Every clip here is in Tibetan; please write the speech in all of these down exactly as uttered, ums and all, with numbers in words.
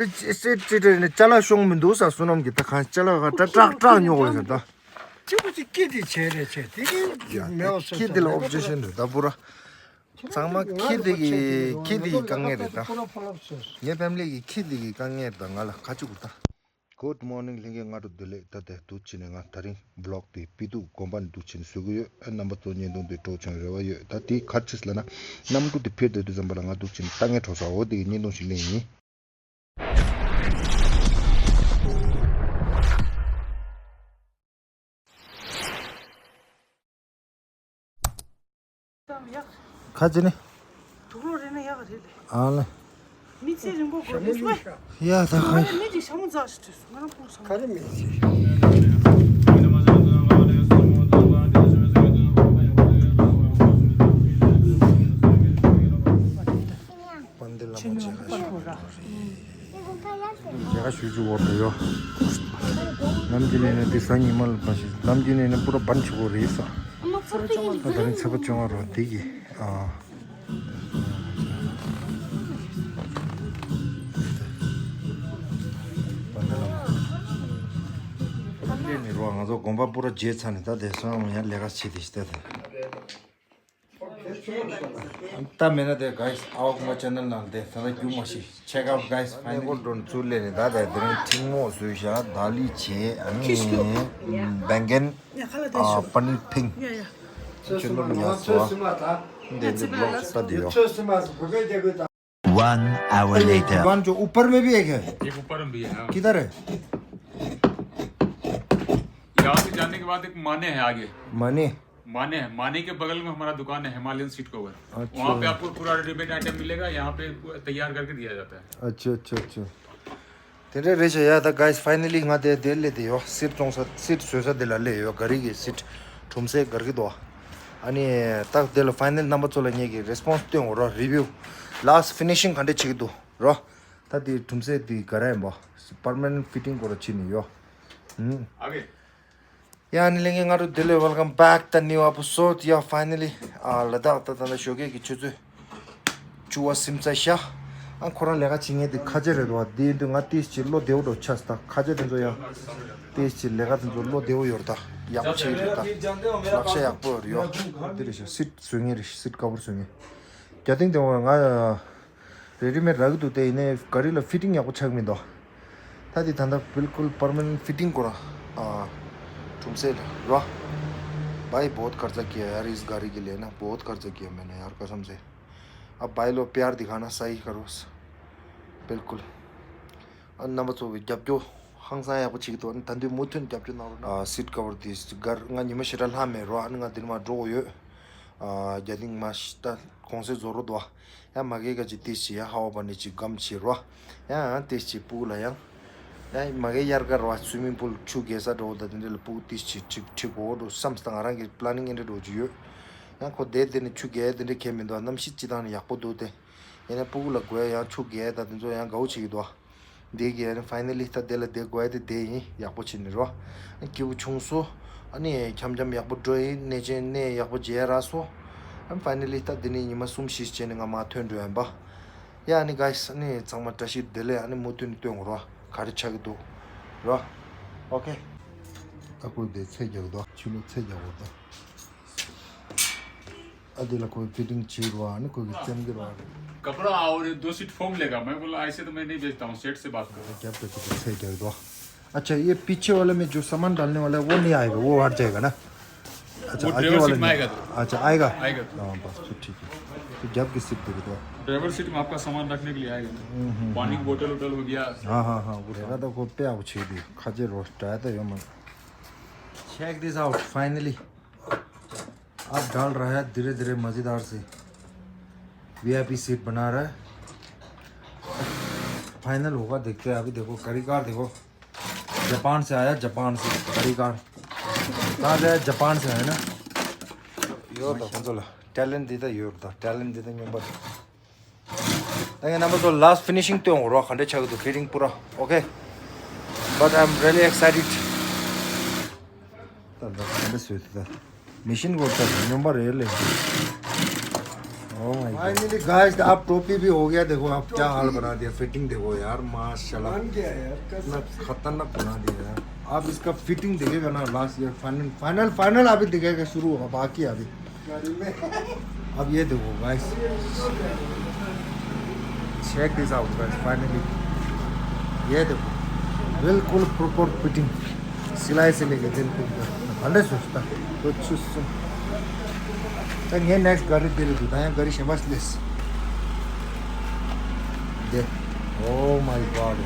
སེ་ཅི་ཏྲེ་ནི་ཅ་ལག་ཤོང་མི་འདུག་ས་བསོད་ནམས་ཀྱི་ད་གང་ཅ་ལག་ག་ཏྲག་ཏྲག་ཏྲག་ཉོ་དགོས་ཟེར་ད། གཅིག་པུ་གཅིག་ཀི་དེ་བྱས་རེད་བྱས་དེ་གི་མེད་པ་སོ་ཀི་དེ་ལ་ཨོབ་ཇེག་ཤན་རེད་ད་པུ་ར། ཚང་མ་ཁྱི་དེ་གི་ཁྱི་དེ་གི་དཀའ་ངལ་རེད་ད། ངའི་ཕེམ་ལི་གི་ཁྱི་དེ་གི་དཀའ་ངལ་རེད་ད། ང་ལ་ཁ་ཆུ་གུ་ད། Good morning ལྷན་རྒྱས། སྔ་དྲོ་བདེ་ལེགས། ད་དེ་འདུག་བྱས་ནས་ང་ད་རིང་བི་ལོག་དེ་པི་ཏུ་དགོན་པ་ནས་འདུག་བྱས་ནས་བཟོ་གི་ཡོད། ཨ་རྣམ་པ་ཚོ་བརྙན་ཐུང་དེ་སྤྲོ་བྱུང་རེ་བ་ཡོད། ད་དེ་ག་རེ་བྱས་ལབ་ན་གནམ་གྲུ་དེ་ཕེབས་བསྡད་དུས་ཙམ་པ་ལ་ང་འདུག་བྱས་ནས་ལྟ་ངན་འཕྲོ་ས་འོ་དེ་གི་བརྙན་ཐུང་ཞིག་ལེན་ཡིན། ཁ་ཅི་ནི། དུག་ལོག་རེད་ན་ཡག་རེད་ལེ། ཨ་ལེ། མི་ཚེ་རིང་པོ་དགོས་རེད་ཤོད། ཡ་ད་ང་ཁ། ལ་མི་གཅིག་ཞྭ་མོ་འཛག་ཞིག་བྲིས་སོང་། ང་རང་ཕུང་སོང་། ག་རེ་མི་ཚེ། པན་དེ་ལ་མ་ཆེ་ཁ་ཤས་ཇེ་ག་ཞུ་ཅིག་འོར་དུ་ཡོ། ནམ་རྒྱུན་ནས་ནི་དེ་ས་ཉི་མ་ལ་པ་ཞིག་ནམ་རྒྱུན་ནས་ནི་པུ་ར་བན་ཆུ་གོ་རེད་ས། ད་རིང་ཚེས་པ་བཅོ་ལྔ་རོ་དེ་གི་ཨ། པ་ནི་རོ་ང་ཚོ་དགོན་པ་པུ་ར་རྗེས་ཚར་ནས་ད་དེ་སོང་ཡང་ལས་ཀ་བྱེད་དེ་ཞིག་ད་དེ། ད་མེད་ན་དེ་guys ཨའོ་ཀུ་མ་channel ནང་དེ་ད་ལྟ་རྒྱུག་མ་ཤེས། Check out guys finally འགྲོ་ཚུར་ལས་ནས་ད་དེ་དེ་རིང་ཐིང་མོ་བཟོས་ཤག་ད་ལི་བྱེད་ཨ་ནི་བེང་གན་ཨ་པ་ནིར་ཕིང་ཁྱོད་ལོ་ཉ་སོ་འདི་འདི་vlog ལྟ་དེ་ཡོད། One hour later. दुकान जो ऊपर में भी एक है। एक ऊपर में भी है, हाँ। किधर है? यहाँ से जाने के बाद एक माने है आगे। माने? माने है, माने के बगल में हमारा दुकान है हिमालयन सीट कवर। अच्छा। वहाँ पे आपको पूरा रेडीमेड आइटम मिलेगा, यहाँ पे तैयार करके दिया जाता है। अच्छा अच्छा अच्छा। དེ་འདྲ་རེད་ཤག་ཡ། ད་guys finally ང་དེ་དེར་སླེབས་བསྡད་ཡོད། སིཊ་བཙོང་ས་སིཊ་བཟོ་ས་དེ་ལ་སླེབས་ཡོད། ག་རི་གི་སིཊ་གྲུམ་སེ་གར་གི་འདུག་ཨ་ནི་ད་དེ་ལ་ཕའི་ནལ་རྣམ་པ་ཚོ་ལ་ངེད་ཀྱི་རེ་སི་པོན་སི་སྟོན་དགོས་ར། རི་བིའུ། ལཱ་སི་ཕི་ནི་ཤིང་ག་འདྲ་བྱེད་ཀྱི་འདུག་ར། ད་དེ་གྲུམ་སེ་དེ་ག་ར་ཡིན་པ། པར་མ་ནེན་ཊི་ཕི་ཊིང་སྐོར་ལ་བྱེད་ནི་ཡོད། ཨུམ། ཨ་གེ། ཡ་ནི་ལྷན་རྒྱས་སྔ་དྲོ་བདེ་ལེགས། Welcome back the new episode. Yeah, finally ཨ་ལ་དྭགས་ད་ད་ལྟ་ཞོགས་ཀས་ཀྱི་ཆུ་ཚོད་བཅུ་པ་ཟིན་ཚར་ཤག་ཨ་ཁོ་རང་ལས་ཀ་བྱེད་མཁན་དེ་ཁ་ཆེ་རེད་འདུག་བ། དེ་ཡིན་དུས་ང་ཏིས་ཀྱི་བློ་བདེ་བོ་འགྲོ་ཆགས་ད། ཁ་ཆེ་དེ་ཚོ་ཡང་ཏིས་ཀྱི་ལས་ཀ་དེ་ཚོ་བློ་བདེ་བོ་ཡོད་རེད་ད། ཡག་པོ་བྱེད་ཀྱི་རེད་ད། ལག་ཤ་ཡག་པོ་ཡོད་རེད་ཡོ། དེ་རེད་ཤག་སིཊ་བཟོ་མཁན་རེད། སིཊ་དཀར་པོ་བཟོ་མཁན། རྒྱ་ཏིང་དེ་བ་ང་རེ་ཌི་མེཌ་རག་གི་འདུག་དེ་ཡིན་ནའི་ག་རི་ལ་ཕི་ཊིང་ཡག་པོ་ཆགས་མི་འདུག་ད་དེ་ད་ལྟ་བིལ་ཀུལ་པར་མ་ནེན་ཊི་ཕི་ཊིང་སྐོར་ཨ་གྲུམ་སེ་ར། भाई बहुत खर्चा किया यार इस गाड़ी के लिए ना, बहुत खर्चा किया मैंने यार कसम से। अब भाई लोग प्यार दिखाना सही करो। बिल्कुल। ཨ་རྣམ་པ་ཚོ་གི་རྒྱབ་སྐྱོར་ཧང་སང་ཡག་པོ་བྱེད་ཀྱི་འདུག་ཨ་ནི་ད་དུང་མུ་མཐུད་རྒྱབ་སྐྱོར་གནང་རོགས་གནང་། ཨ་སིཊ་ཀ་བར་དེ་སྒར་ང་ཉི་མ་ཞེ་དྲག་ལྷག་མེད་རོ། ཨ་ནི་ང་འདིར་མ་འགྲོ་དགོས་ཡོད། ཨ་རྒྱ་ཏིང་མ་ཤི་ད་གོང་སེ་བཟོ་རོ་འདུག་ཡང་མ་གི་ག་ཅི་ཏིས་ཅི་ཡང་ཧ་བ་པ་ནི་ཅི་གམ་ཅི་རོ། ཡང་ཡང་ཏིས་ཅི་སྤུ་གུ་ལ་ཡང་། ཡང་མ་གི་དབྱར་ཁ་རོ་སུའི་མིང་པུལ་ཆུ་རྒྱས་ས་འགྲོ་ད་དེ་འདྲ་ལ་སྤུ་གུ་ཏིས་ཅི་ཁྲིད་ཁྲིད་དགོས་འགྲོ་བསམ་སྟངས་ང་རང་གི་པ་ལ་ནིང་ཨེ་འདྲ་འགྲོ་ཅི་ཡོད། ཡང་ཁོ་དེ་དེ་ནི་ཆུ་རྒྱས་དེ་འདྲ་གས་མི་འདུག་གནམ་གཤིས་སྤྱི་བཏང་ནི་ཡག་པོ་འདུག་སྟེ། ཡིན་ན་སྤུ་གུ་ལ་དགོས་ཡང་ཆུ་རྒྱས་ད་དེ་ཚོ་ཡང་དགའ་བོ་བྱེད་ཀྱི་འདུག་འདི་གི་ཨ་ནི་ཕའི་ནལ་ལི་ད་དེ་ལ་བསྡད་དགོས་ཡ་དེ་དེ་ཡིན། ཡག་པོ་བྱེད་ནི་རོ། སྐྱིད་པོ་བྱུང་སོ། ཨ་ནི་འཁྱམ་འཁྱམ་ཡག་པོ་འགྲོ་ཡིན། གནས་ཆེན་གནས་ཡག་པོ་མཇལ་རག་སོ། ཨ་ནི་ཕའི་ནལ་ལི་ད་འདི་ནས་ཉི་མ་གསུམ་བཞི་བྱས་ནས་ང་མར་ཐོན་འགྲོ་ཡ་ཡིན་པ། ཡ་ཨ་ནི་གཱས་ཨ་ནི་ཚང་མ་བཀྲ་ཤིས་བདེ་ལེགས། ཨ་ནི་མུ་མཐུད་ནས་སྟོན་དགོས་རོ། ག་རེ་ཆགས་ཀྱི་འདུག་རོ། ཨོ་ཁེ། ད་ཁོས་དེ་ཚད་རྒྱག་གི་འདུག་ཆུ་ལོག་ཚད་རྒྱག་དགོས་འདུག་ཨ་དེ་ལ་ཁོས་ཕི་ཊིང་བྱེད་རོགས། ཨ་ནི་ཁོས་ཀྱི་བཙེམ་གི་རོགས། कपड़ा और दो सीट फोम लेगा। मैं बोला, ऐसे तो मैं नहीं बेचता हूँ, सेठ से बात करो। རྒྱབ་ཏུ་ཁོས་ཚད་རྒྱག་འདུག अच्छा, ये पीछे वाले में जो सामान डालने वाला है, वो नहीं आएगा, वो हट जाएगा ना? अच्छा, वो आगे ड्राइवर वाले सीट में में। आएगा तो। अच्छा, आएगा? आएगा तो। हाँ, बस फिर ठीक है। तो རྒྱབ་ཀྱི་སིཊ་དེ་རེད་དོ། ड्राइवर सीट में आपका सामान रखने के लिए आएगा ना। हम्म, हम्म, पानी की बोतल वोटल हो गया। हाँ, हाँ, हाँ, वो रहेगा तो। ཁོ་དཔེ་ཡག་པོ་བྱས་འདུག་ཁ་ཆེ་རོ་དྲ་ད་ཡོད་མ། Check this out, finally. अब डाल रहा है धीरे धीरे मज़ेदार से। वीआईपी सीट बना रहा है। फाइनल होगा, देखते हैं। अभी देखो, कारीगर देखो, जापान से आया, जापान से कारीगर। कहाँ से आया? जापान से है ना? यो त भन्छ ल, ट्यालेन्ट दिँदा यो त, ट्यालेन्ट दिँदा यो बट। ད་ངས་རྣམ་པ་ཚོ་ལཱསི་ཕི་ནི་ཤིང་སྟོན་འོ་རོགས། ག་འདྲ་ཆགས་ཀྱི་འདུག་ཕི་ཊིང་པུ་ར། Okay, but I'm really excited. ད་ད་ག་འདྲ་བཟོས་ཏེ་ད་མེ་ཤིན་གོ་ད་སྨྱོན་པ་རེད་ལེ། Oh my God. Finally guys, आप टोपी भी हो गया। देखो आप क्या हाल बना दिया, फिटिंग देखो यार, माशाल्लाह। बन गया यार, कसम से। इतना खतरनाक बना दिया यार। आप इसका फिटिंग देखिएगा ना, last year final, final, final अभी दिखेगा, शुरू होगा, बाकी अभी। गाड़ी में। अब ये देखो guys, check this out guys, finally ये देखो, बिल्कुल प्रॉपर फिटिंग, सिलाई से लेके बिल्कुल हंड्रेड सोचता। कुछ ད་ངའི་next ག་རེ་དེ་རེད་འདུག་ད་ཡང་ག་རེ་གཞན་པ་ཞིག་སླེབས། འདི། Oh my God.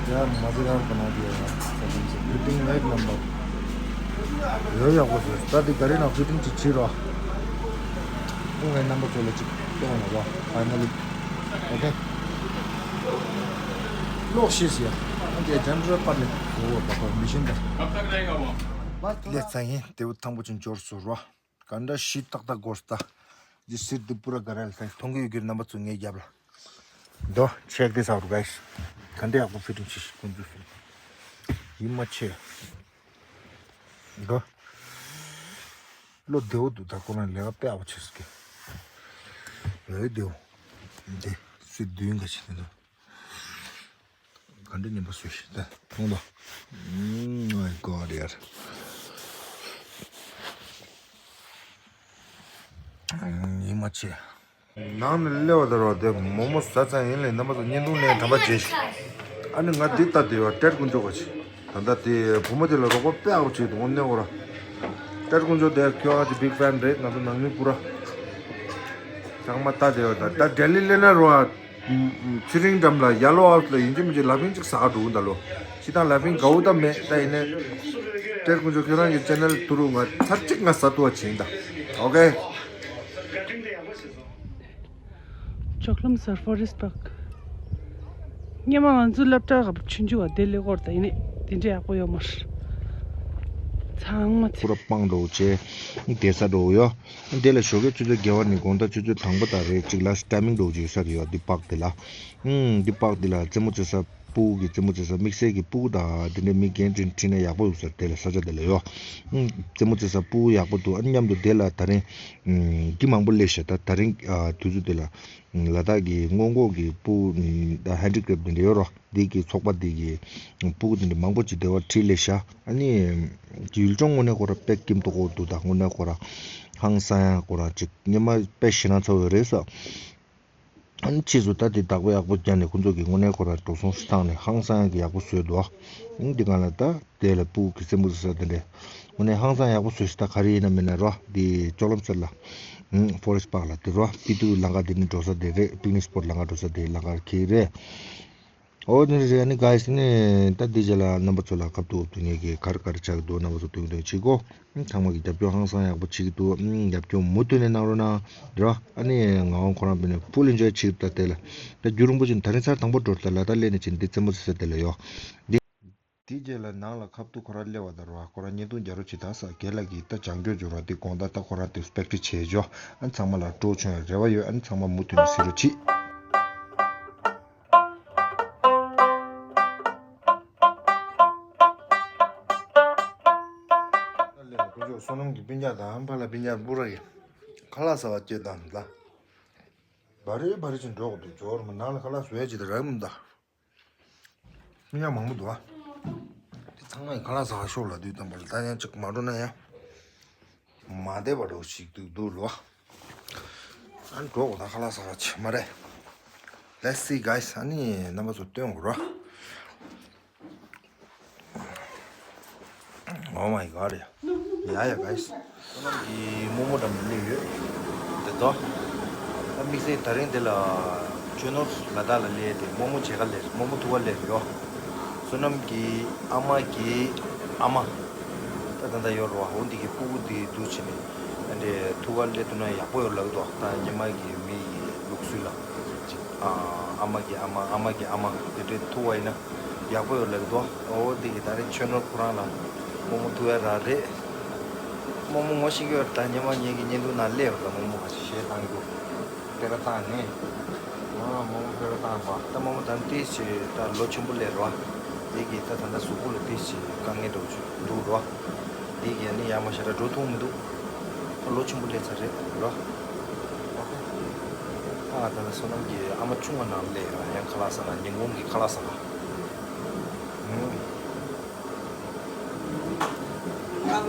क्या मज़ेदार बना दिया यार, कसम से फिटिंग एक नंबर। ཡོད་ཡག་པོ་བཟོས། ད་འདི་ག་རེ་ནང་ཕི་ཊིང་ཅིག་བྱེད་རོགས། ཁོང་གི་རྣམ་པ་ཚོ་ལ་ཅིག་སྟོན་རོགས། ཕའི་ནལ་ལི། ཨོ་ཁེ། ལོག་ཤེས་ཡ། འདི་ཇན་ཌར་པར་ལི། ཨོ་བ་བ་མི་ཤེས་ད། ལས་ཚང་ཡིན་དེ་བུ་ཐང་པོ་ཅིག་འབྱོར་སོང་རོགས། ག་འདྲ་ཞིག་ཏག་ཏག་སྒོར་སྟ། ཇི་སི་འདི་པུ་ར་ག་ར་ལ་ཐང་མཐོང་གི་ཡོད་རྒྱུ་རྣམ་པ་ཚོ་ངའི་རྒྱབ་ལ། འདོ། Check this out guys. ག་འདྲ་ཡག་པོ་ཕི་ཊིང་བྱས་ཤིག་ཁོང་ཚོས་སོང་། ཡིད་མ་ཆེས། འདོ། བློ་བདེ་བོ་འདུག་ད་ཁོ་རང་ལས་ཀ་དཔེ་ཡག་པོ་བྱས་སོང་གི། ལས་བདེ་བོ། འདི་སུས་བདུན་ག་ཕྱིན་འདུག་ག་འདྲ་ཉན་པ་སུས་ཤེས་ད་མཐོང་དོ། ཨུམ། Oh my God ཡར། ཡིད་མ་ཆེས། ནང་ནས་སླེབས་པ་དང་རོགས་དེ་མོག་མོག་ཟ་ཚར་ཡིན་ལས་རྣམ་པ་ཚོ་བརྙན་ཐུང་ལེན་དམ་པ་བྱས་ཤིག་ཨ་ནི་ང་འདི་ལྟ་དུས་ཡོད་ཏྲེར་དཀོན་མཆོག་ག་ཆེ། ད་ལྟ་དེ་བུ་མོ་དེ་ལ་རོགས་པ་དཔེ་ཡག་པོ་བྱས་འདུག་དངོས་གནས་ཁོ་ར། ཏྲེར་དཀོན་མཆོག་དེ་ཁྱོད་ཨ་ཅེ་བིག་ཕན་རེད། ང་ཚོ་ནང་མི་པུ་ར། ཚང་མ་ལྟ་དེ་ཡོད་ད་ད་ལྡི་ལི་སླེབས་ན་རོགས། ཚེ་རིང་འགྲམ་ལ་ཡ་ལོ་ཨའུ་ལ་ཡིན་གཅིག་མིན་གཅིག་ལ་ཕིང་གཅིག་ཟ་འགྲོ་ད་ལོ། ཅི་དང་ལ་ཕིང་དགའ་བོ་ད་མེད་ད་ཡིན་ནས། ཏྲེར་དཀོན་མཆོག་ཁྱོད་རང་གི་ཆེ་ནལ་ཐུ་རུ་ང་ཚར་གཅིག་ང་ཟ་ཐུ་བ་བྱིན་ད། ཨོ་ཁེ། ཅོག་ལམ་སར་ཕོ་རེ་སི་ཊི་པཱརྐ་སྙེ་མ་ང་ཚོའི་སློབ་གྲྭ་ག་ཆུང་ཆུང་བ་དེ་ལས་སྐོར་དང་ཡིན་ནི་དེ་འདྲ་ཡག་པོ་ཡོད་མ་རེད། ཚང་མ་ཚེ། ཁོ་ར་སྤང་འགྲོ་བྱས་དེ་ས་འགྲོ་ཡོད། དེ་ལ་ཞོགས་ཀས་ཆུ་ཚོད་བརྒྱད་པ་ནས་དགོང་དག་ཆུ་ཚོད་དང་པོ་དང་རེད་གཅིག་ལ་ཊའི་མིང་འགྲོ་བྱས་ས་རེད་ཡོད་འདི་པཱརྐ་དེ་ལ། ཨུམ། འདི་པཱརྐ་འདི་ལ་རྩེད་མོ་རྩེ་ས། སྤུ་གུ་གི་རྩེད་མོ་རྩེ་ས་དམིགས་བསལ་གྱི་སྤུ་གུ་དང་དེ་འདྲའི་མི་རྒན་ཁྲིད་ཁྲིད་ན་ཡག་པོ་ཡོད་ས་དེ་ལ་ས་ཆ་དེ་ལ་ཡོད། ཨུམ། རྩེད་མོ་རྩེ་ས་སྤུ་གུ་ཡག་པོ་འདུག་ཨ་མཉམ་དུ་དེ་ལ་ད་རིང་། ཨུམ། གི་མང་པོ་སླེབས་ཤག་ད་ད་རིང་ཨ་དུས་ཚོད་དེ་ལ། ཨུམ། ལ་དྭགས་ཀྱི་སྔོན་འགོག་གི་སྤུ་གུ་ད་ཧེན་ཌི་ཀེབ་དེ་འདྲ་ཡོད་རོ། འདི་གི་ཚོགས་པ་འདི་གི་སྤུ་གུ་དེ་འདྲ་མང་པོ་ཅིག་དེ་བ་ཁྲིད་སླེབས་ཤག་ཨ་ནི། ཡུལ་ལྗོངས་དངོས་གནས་ཁོ་ར་དཔེ་སྐྱིད་མདོག་ཁོ་འདུག་ད་དངོས་གནས་ཁོ་ར། ཧང་སང་ཡ་ཁོ་ར་ཅིག་སྔོན་མ་དཔེ་ཞེད་སྣང་ཚ་བོ་རེད་ས། ཨ་ནི་ཕྱིས་སུ་ད་དེ་བདག་པོ་ཡག་པོ་བརྒྱབ་ནས་ཁོང་ཚོ་གི་དངོས་གནས་ཁོ་རང་འགྲོ་སོང་ཞིག་བཏང་ནས་ཧང་སང་ཡག་གི་ཡག་པོ་བཟོས་འདུག་ཨ་ནི་འདི་ག་ལ་ད་དེ་ལ་སྤུ་གུ་གི་རྩེད་མོ་རྩེ་ས་དེ་འདྲས་དངོས་གནས་ཧང་སང་ཡག་པོ་བཟོས་ཤིག་ད་ག་རེ་ཡིན་ན་མིན་ན་རོ་འདི་ཅོག་ལམ་སེར་ལ་ཨུམ། ཕོ་རེ་སི་ཊི་པཱརྐ་ལ་དེ་རོ་པི་ཏུ་ལམ་ཁ་དེ་ནི་འགྲོ་ས་དེ་རེད། པིག་ནིག་སི་པོ་ཊི་ལམ་ཁ་འགྲོ་ས་དེ་ལམ་ཁ་ཁེལ་རེད། ཨོ་ནི་རེད་ནི་ག་ཡིས་ནི་ད་འདི་རྗེས་ལ་རྣམ་པ་ཚོ་ལ་ཁ་ཐུག་ཏུ་ངེད་ཀྱི་གར་གར་ཆགས་འདུག་རྣམ་པ་ཚོ་སྟོན་སྟོན་བྱེད་གོ་ཚང་མ་གི་རྒྱབ་སྐྱོར་ཧང་སང་ཡག་པོ་བྱེད་ཀྱི་འདུག་ཨུམ། རྒྱབ་སྐྱོར་མུ་མཐུད་ནས་གནང་རོགས་གནང་། འདི་རོ་ཨ་ནི་ངག་དབང་ཁོ་རང་བས་ནི་ཕུལ་ཨེན་ཇོའི་བྱེད་ཀྱི་འདུག་ད་དེ་ལ་ད་རྒྱུན་རིང་པོ་ཅིག་ད་རིང་ཚར་དང་པོ་འགྲོ་ད་ལ་ད་སླེབས་ནས་ཅིག་འདི་རྩེད་མོ་རྩེ་ས་དེ་ལ་ཡོད་འདི། དེའི་རྗེས་ལ་ནང་ལ་ཁ་ཐུག་ཁོ་རང་སླེབས་པ་ད་རོ་ཁོ་རང་བརྙན་ཐུང་རྒྱག་རོགས་བྱེད་ད་ས་རྒན་ལགས་ཀྱིས་ད་བྱང་སྐྱོར་འཇོག་རོགས་འདི་དགོང་དག་ད་ཁོ་རང་དེ་སི་པེག་ཊི་བྱས་འཇོག་ཨ་ཚང་མ་ལ་སྤྲོ་བྱུང་བའི་རེ་བ་ཡོད། ཨ་ནི་ཚང་མ་མུ་མཐུད་ནས་གཟིགས་རོགས་གྱིས། ལས་དཀོན་མཆོག་བསོད་ནམས་ཀྱི་སྤུན་ཀྱག་དང་ཕ་ལ་སྤུན་ཀྱག་སྤུ་ར་གི་ཁ་ལག་ཟ་བ་སྐྱེལ་དང་ལ། བ་རེ་བ་རེ་ཅིག་འགྲོ་དགོས་འདུག་འབྱོར་མ་ནང་ལ་ཁ་ལག་བཟོ་ཡ་ཅིག་དང་རག་མི་འདུག་སྤུན་ཀྱག་མང་པོ་འདུག་ཨ། དེ་ཚང་མས་ཁ་ལག་ཟ་བ་ཤོག་ལབ་དུས་ཙམ་པ་ལ་ད་ཡང་ཅིག་མ་འགྲོ་ན་ཡང་། མ་བདེ་བ་འགྲོ་ཞིག་འདུག་འདུག་ལོ། ཨ་ནི་འགྲོ་དགོས་ད་ཁ་ལག་ཟ་བ་ཆེ་མ་རེད། Let's see guys. ཨ་ནི་རྣམ་པ་ཚོ་སྟོན་དགོས་རོ། Oh my god. ཡ་ཡ་guys. བསོད་ནམས་ཀྱི་རྨོ་མོ་འགྲམ་ལ་སླེབས་ཡོད། དེ་ཚོ། ད་དམིགས་བསལ་ད་རིང་འདི་ལ་ཆོས་ནོར་ལ་དྭགས་ལ་སླེབས་ཏེ་རྨོ་མོ་མཇལ་ཁ་སླེབས་རེད། རྨོ་མོ་ཐུག་ག་སླེབས་རེད་ཡོ། བསོད་ནམས་ཀྱི་ཨ་མ་གི་ཨ་མ། ད་ད་ལྟ་ཡོད་རེད་བ། འོ་འདི་གི་སྤུ་གུ་འདི་འདུག་བྱས་ནས་ཨ་འདྲས་ཐུག་ག་སླེབས་ཐུབ་ན་ཡག་པོ་ཡོད་ལབ་འདུག་ད་སྔོན་མ་གི་མི་ཡི་ལུགས་སྲོལ་ལ་ཅིག་ཨ་ཨ་མ་གི་ཨ་མ་ཨ་མ་གི་ཨ་མ་དེ་འདྲས་ཐུག་པ་ཡིན་ན་ཡག་པོ་ཡོད་ལབ་འདུག་འོ་འདི་གི་ད་རེས་ཆོས་ནོར་ཁོ་རང་ལ་རྨོ་མོ་ཐུག་ཡ་རག་རེད། རྨོ་མོ་ངོ་ཤེས་ཀྱི་ཡོད་རེད། ད་སྔོན་མ་ངེད་ཀྱི་བརྙན་ཐུང་ནང་སླེབས་ཡོད་རེད། རྨོ་མོ་ག་ཞིག་གཞས་བཏང་རྒྱུ། སྤེ་ར་བཏང་ནས། ཨ་རྨོ་མོ་སྤེ་ར་བཏང་བ། ད་རྨོ་མོ་ད་ཏིས་ཅིག་ད་ལོ་ཆེན་པོ་སླེབས་རོ། དེ་གིས་ད་ད་ལྟ་གཟུགས་པོ་ལ་ཏིས་ཅིག་དཀའ་ངལ་འདྲ་བོ་ཅིག་འདུག་རོ། དེ་གིས་ནི་ཡར་མར་ཞེ་དྲག་འགྲོ་ཐུབ་མི་འདུག་ད་ལོ་ཆེན་པོ་སླེབས་ཚར་རེད་རོ། ཨོ་ཁེ། ང་ད་ལྟ་བསོད་ནམས་ཀྱི་ཨ་མ་ཆུང་བ་ནང་སླེབས་ཡོད། ཡང་ཁ་ལག་ཟ་ན། ཉིན་གུང་གི་ཁ་ལག་ཟ་ན། ཨུམ།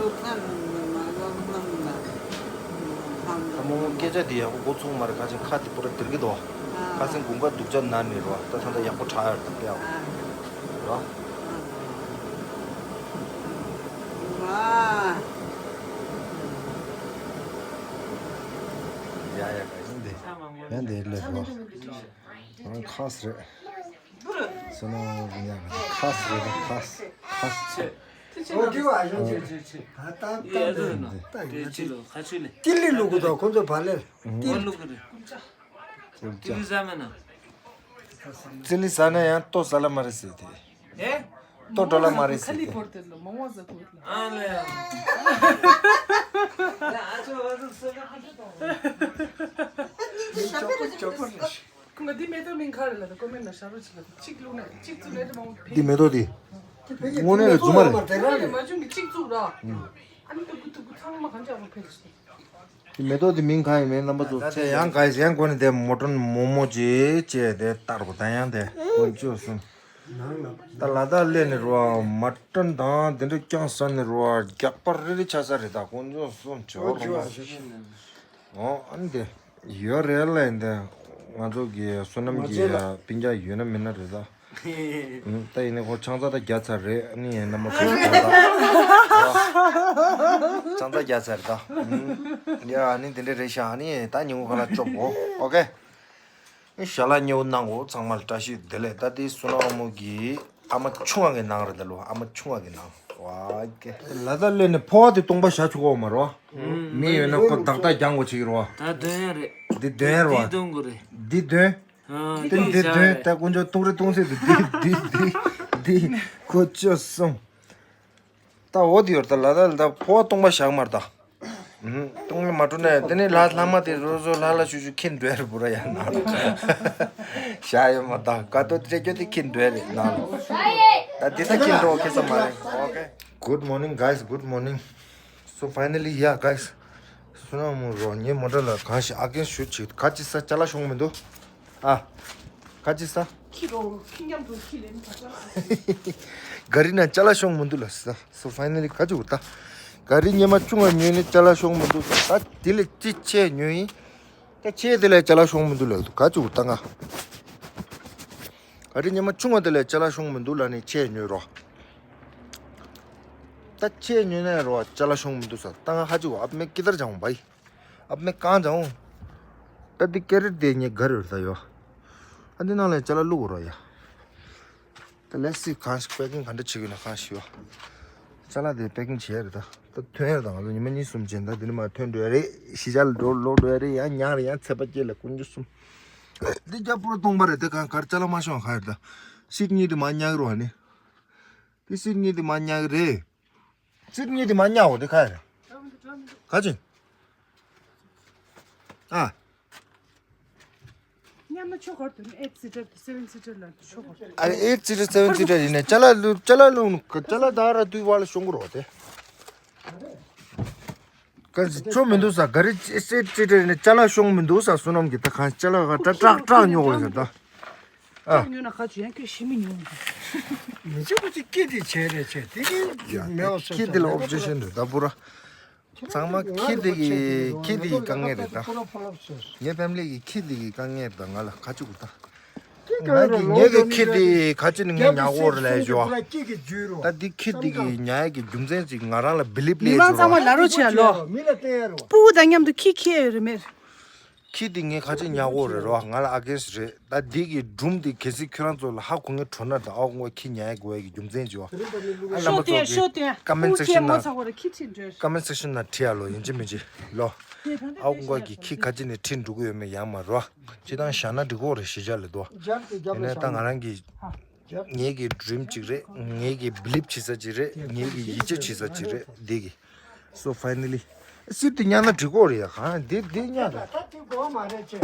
ཨ་མ་མོ་སྐད་ཆ་དེ་ཡག་པོ་གོ་ཚུགས་མ་རེད། ཁ་ཅིག་ཁ་དེ་པུ་ར་དིར་གི་འདུག་ཁ་སང་དགུན་ཁ་སྡུག་ཅག་ན་ནི་རོ། ད་ད་ལྟ་ཡག་པོ་དྲག་ཡོད་ད་དེ་ཡག་པོ་རོ། ཡ་ཡ་ག་ཡིན་དེ། ཡ་འདི་ལས་རོ། ཁ་སི་རེད། སོ་ནོ་ཉག་ཁ་སི་རེད། ཁ་སི་ཁ་སི། ཨོ་དེ་བ་ཡོང་ཆེ་ཆེ་ཆེ། ད་ད་ད་ད་ད་ཡ་ད་ཡིན་ན་ད་ད་ཡིན་ན་ད་ད་ལི་ལུ་གུ་དང་ཁོང་ཚོ་བ་ལེ། ཏི་ལི་ལུ་གུ་རེད། ཏི་ལི་ཟ་མེད་ན། ཏི་ལི་ཟ་ན་ཡང་ལྟོ་ཟ་ལ་མ་རེད་ཟེར་ཏེ། ཨེ། ལྟོ་འགྲོ་ལ་མ་རེད་ཟེར་ཏེ། ཨ་ལེ། ཁོང་ག་འདི་མེ་ཏོག་མིང་ག་རེ་ལ་ད་ཀོ་མེན་ན་ཤ་རོ་ཅིག་ལ་གཅིག་བླུགས་ན་གཅིག་བཙུགས་ན་དེ་མང་པོ་འདི་མེ་ཏོག་འདི་དངོས་གནས་ལ་རྫུན་མ་རེད། དེ་རང་ལས་མ་བྱུང་གི་གཅིག་བཙུགས་ར། ཨ་ནི་ད་གུ་ད་གུ་ཚང་མ་གང་ཅག་རོ་ཕེབས་སོང་། དེ་མེ་ཏོག་དེ་མིང་གང་ཡིན་མིན་རྣམ་པ་ཚོ་ད་དེ་ཡང་ག་ཡིན་ཡང་གོ་ནས་དེ་མོ་ཊ་མོག་མོག་ཅེས་བྱས་དེ་ལྟར་གོ་ད་ཡང་དེ་ཀུན་སྤྱོད་གསུམ། ད་ལ་དྭགས་སླེབས་ནས་རོ་མ་ཊན་དང་དེ་འདྲ་རྐྱང་ཟ་ནས་རོ་རྒྱགས་པ་རེ་རེ་ཆགས་ས་རེད། ད་ཀུན་སྤྱོད་གསུམ་བྱེད་རོ་མ། ཨོ་ཨ་ནི་དེ་ཡོད་རེད་ལ་ཡིན་དེ། ང་ཚོ་གི་བསོད་ནམས་ཀྱི་སྤུན་ཀྱག་ཡོད་ན་མེད་ན་རེད་ད། ད་ཡིན་ནའི་ཁོ་ཆང་ས་ད་རྒྱག་ཚར་རེད། ཨ་ནི་ཡིན་ན་མ་ཁོ་ཆང་ས་ཆང་ས་རྒྱག་ཚར་རེད་ད། ཡ་ཨ་ནི་དེ་འདྲ་རེད་ཤག་ཨ་ནི་ད་ཉིན་གུང་ཁ་ལག་སྐྱོབ་གོ། ཨོ་ཀེ། ཞལ་ལག་མཉེས་པོ་གནང་གོ། ཚང་མ་ལ་བཀྲ་ཤིས་བདེ་ལེགས། ད་དེ་བསོད་ནམས་དབང་མོ་གི་ཨ་མ་ཆུང་བ་གི་ནང་རེད་ད་ལོ། ཨ་མ་ཆུང་བ་གི་ནང་། ཝ་ཀེ། ལ་དྭགས་སླེབས་ནས་ཕོ་བ་དེ་སྟོང་པ་བཞག་ཆོག་གོ་མ་རོ། མི་ཡོད་ན་ཁོ་བདག་རྟགས་རྒྱག་དགོས་ཆེ་གི་རོ། ད་འདོན་ཡ་རེད། འདི་འདོན་ཡ་རོ། འདི་འདོན་དགོས་རེད། འདི་འདོན། ཨ། དེ་འདི་འདོན། ད་དཀོན་མཆོག་ཏུང་རི་ཏུང་སི་དེ་འདི་འདི་འདི་འདི་ཁོ་ཅོ་སོང་། ད་འོ་དེ་ཡོད་ད་ལ་ད་ལ་ད་ཕོ་བ་སྟོང་པ་བཞག་མར་ད། ཨུམ། སྟོང་པ་མ་འགྲོ་ནས་དེ་ནས་ལྷ་ལྷ་མ་དེ་རོ་རོ་ལྷ་ལྷ་ཤུ་ཤུ་ཁྱེར་འགྲོ་ཡ་རེད་པུ་ར་ཡ་ན། བཞག་ཡོད་མ་ད་ག་ཏོ་སྤྲད་རྒྱུ་དེ་ཁྱེར་འགྲོ་ཡ་རེད་ན། ད་འདི་ད་ཁྱེར་འགྲོ་ཁེ་ས་མ་རེད། ཨོ་ཀེ། Good morning, guys. Good morning. So finally, yeah, guys. བསོད་ནམས་རོ་ངའི་མོ་ཊ་ལ་གང་ཞིག་ཨ་ཀན་ཞུ་ཆེ་ག་ཅི་ས་ཅ་ལག་ཤོང་མི་འདུག་ཨ། ག་ཅི་ས། ཁྱི་རོ་ཁྱི་མཉམ་དུ་ཁྱི་ལེན་ག་ཅ་ལག་ས། ག་རི་ན་ཅ་ལག་ཤོང་མི་འདུག་ལ་ས། So finally ག་ཅི་འུ་ད། ག་རི་ཉི་མ་ཆུང་བ་ཉོས་ནས་ཅ་ལག་ཤོང་མི་འདུག་ད་དེ་ལས་ཅི་ཆེ་ཉོས་ཡིན། ད་ཆེ་དེ་ལས་ཅ་ལག་ཤོང་མི་འདུག་ལ་ག་ཅི་འུ་ད་ང་། ག་རི་ཉི་མ་ཆུང་བ་དེ་ལས་ཅ་ལག་ཤོང་མི་འདུག་ལ་ནི་ཆེ་ཉོས་རོ། ད་ཆེ་ཉོས་ན་རོ་ཅ་ལག་ཤོང་མི་འདུག་ས། ད་ང་ཧ་ཅི་འུ་ཨབ་མེ་ཀི་དར་ཇང་བའི། ཨབ་མེ་གང་ཇང་འུ། ད་འདི་ཀེ་རེ་དེ་ངས་ག་རེ་རེད་ད་ཡོ། ཨ་འདི་ནང་ལ་ཅ་ལག་བླུག་རོ་ཡ། ད་let's see གང་ཞིག་པེ་ཀིང་ག་འདྲ་བྱེད་ཀྱི་ན་གང་ཞིག་ཡོ། ཅ་ལག་དེ་པེ་ཀིང་བྱས་རེད་ད། ད་ཐོན་ཡ་རེད་ད། ང་ཚོ་ཉི་མ་གཉིས་གསུམ་བྱས་ད་འདི་ནས་མ་ཐོན་འགྲོ་ཡ་རེད། གཞིས་ཆགས་ལ་འགྲོ་ལོག་འགྲོ་ཡ་རེད། ཡང་ཉག་རེད་ཡང་ཚད་པ་སྐྱེད་ལ་ཀུན་འཇུ་གསུམ། འདི་རྒྱ་པོ་སྟོང་པ་རེད་དེ་གང་གར་ཅ་ལག་མ་ཤོང་ག་རེད་ད། སིཊ་གཉིས་དེ་མ་ཉག་རོ་ཨ་ནི། དེ་སིཊ་གཉིས་དེ་མ་ཉག་རེད། སིཊ་གཉིས་དེ་མ་ཉག་འོ་དེ་ག་རེད། ག་ཅི། ཨ། མཉམ་ན་ཆོ་གར་དུ་eight seater དུ་seven seater ལ་ཆོ་གར། ཨ་eight seater seven seater ཡིན་ནས་ཅ་ལག་ལུ་ཅ་ལག་ལུ་ཅ་ལག་ད་ར་དུས་བ་ལ་ཤོང་གི་རོ་དེ། ག་ཅི་ཆོ་མི་འདུག་ས། ག་རི་eight seater ཡིན་ནས་ཅ་ལག་ཤོང་མི་འདུག་ས། བསོད་ནམས་ཀྱི་ད་གང་ཅ་ལག་ག་ཏྲག་ཏྲག་ཏྲག་ཉོ་དགོས་ཟེར་ད། ཨ། ཉོ་ན་ག་ཅི་ཡང་ཁྱོད་ཤི་མི་ཉོ། མི་ཆོག་པ་ཅིག་ཀི་དེ་བྱས་རེད་བྱས་དེ་གི་ཡ་མེད་པ་སོ་ཁི་དེ་ལ་ཨོབ་ཇེག་ཤན་རེད་ད་པུ་ར། ཚང་མ་ཁི་དེ་གི་ཁི་དེ་གི་དཀའ་ངལ་རེད་ད། ངའི་ཕེམ་ལི་གི་ཁི་དེ་གི་དཀའ་ངལ་རེད་ད། ང་ལ་ག་ཅི་གུ་ད། ང་གི་ངའི་གི་ཁི་དེ་ག་ཅི་ནི་ངས་ཉག་འོ་རེད་ལས་ཞོ། ད་འདི་ཁི་དེ་གི་ཉག་གི་རྒྱུ་མཚན་ཅིག་ང་རང་ལ་བི་ལིབ་ལས་ཞོ། མི་མང་ཚང་མ་ལ་རོ་བྱེད་ཡ་ལོ། སྤུ་གུ་དང་མཉམ་དུ་ཁི་ཁི་ཡ་ཡོད་རེད་མེད། ཁྱི་འདི་ངས་ཁ་ཆེ་ཉག་འོ་རེད་རོ། ང་ལ་ཨ་གེན་སི་རེད། ད་འདི་གི་སྒྲུང་འདི་གལ་སྲིད་ཁྱོད་རང་ཚོ་ལ་ཧ་གོ་ངེས་འཕྲོ་ན་ད་ཨོ་ངོ་ཁྱི་ཉག་ཡ་གོ་ཡ་གི་རྒྱུ་མཚན་ཅི་བ། ཨ་རྣམ་པ་ཚོ་གི་ཀ་མེན་སེག་ཤན་ན་ཀ་མེན་སེག་ཤན་ན་བྲིས་ཡ་ལོ། ཡིན་གཅིག་མིན་གཅིག་ལོ། ཨོ་ངོ་གི་ཁྱི་ཁ་ཆེ་ནས་ཁྲིད་འགྲོ་གི་ཡོད་མེད་ཡང་མ་རོ། ཅི་དང་བཞག་ན་འགྲིག་གོ་རེད་ཤི་བྱ་ལེ་དོ། ཡིན་ན་ད་ང་རང་གི་ངེད་ཀྱི་ཌི་རིམ་གཅིག་རེད། ངེད་ཀྱི་བི་ལིབ་བྱེད་ས་གཅིག་རེད། ངེད་ཀྱི་ཡིད་ཆེས་བྱེད་ས་གཅིག་རེད་འདི་གི། So finally སིབ་དེ་ཉག་ན་འགྲིག་གོ་རེད་ཡ། གང་འདི་འདི་ཉག་ད། ད་དེ་གོ་མ་རེད་ཅེ།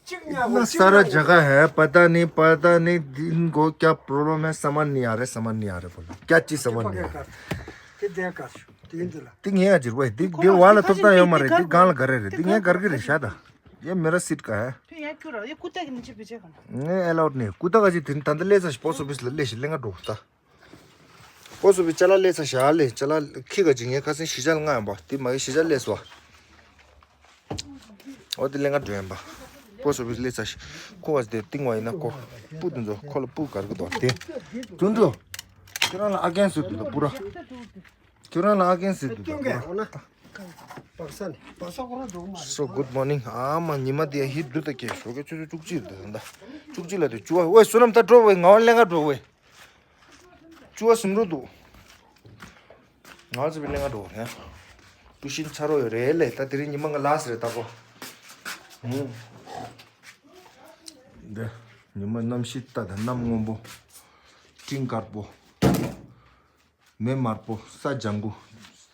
གཅིག་ཉག་གོ་ན་གཅིག་ས་ར་ཉག་གོ་ཇ་ག་ཧེ་པ་ད་ནི་པ་ད་ནི་འདི་མགོ་སྐྱ་པྲོ་བློ་མེ་ས་མ་ནི་ཡ་རེད། ས་མ་ནི་ཡ་རེད་པོ་ལ་སྐྱ་ཅི་ས་མ་ནི་ཡ་རེད། དེ་དེ་ག་ཤོ་དེ་འདི་ལ། དེ་ངས་ཡ་ཇིར་བས་དེ་དེ་བ་ལ་ཐོབ་ཐང་ཡོད་མ་རེད། དེ་གང་ལ་ག་རེ་རེད། དེ་ངས་གར་གི་རེད་ཤ་ད། ये मेरा सीट का है। फिर यहाँ क्यों रहा? ये कुत्ता के नीचे पीछे खाना। नहीं, अलाउड नहीं। कुत्ता का जी दिन तंदले सा पोस्ट ऑफिस ले ले लेंगा डोता। पोस्ट ऑफिस चला ले सा शाले चला खी का जिंगे का से शिजल nga ba. Ti ma शिजल ले सो. ओ दिले nga ड्वेम बा. पोस्ट ऑफिस ले सा को आज दे तिंग वाई ना को. पुतुन जो खोल पु कर के दो ते. तुंजो. तेरा ना अगेंस्ट तो पूरा. ཁྱོད་རང་ལ་ཨ་ཀན་ཟེར་འདུག་ད། So good morning. ཨ་མ་ཉི་མ་དེ་ཧི་འདུག་ད་ཀྱེ་ཞོགས་ཀྱི་ཆུ་ཚོད་བཅུ་གཅིག་རེད་ད། བཅུ་གཅིག་ལ་དེ་བཅུ་བ་ཝེ་བསོད་ནམས་ད་འགྲོ་ཝེ། ང་བ་ལེན་ག་འགྲོ་ཝེ། བཅུ་བ་ཟིན་རུ་འདུག་ང་ཚོ་བི་ལེན་ག་འགྲོ་ཝེ། ཀྲུ་ཤིན་ཆ་རོ་ཡོད་རེད་ལེ། ད་དེ་རིང་ཉི་མ་ང་ལ་ཟེར་ད་གོ། ཧུམ། འདི་ཉི་མ་གནམ་གཤིས་ད་ད་གནམ་སྔོན་པོ། སྤྲིན་དཀར་པོ། མེ་དམར་པོ། ས་ལྗང་གུ།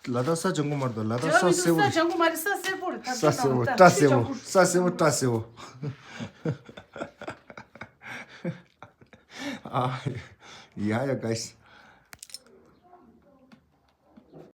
ལ་དྭགས་ས་ལྗང་གུ་མ་རེད་ད། ལ་དྭགས་ས་སེར་པོ་རེད། ས་ལྗང་གུ་མ་རེད། ས་སེར་པོ་རེད། ད་ས་སེར་པོ། སྐྲ་སེར་པོ། ས་སེར་པོ་སྐྲ་སེར་པོ། ཨ། ཡ་ཡ་གཱས།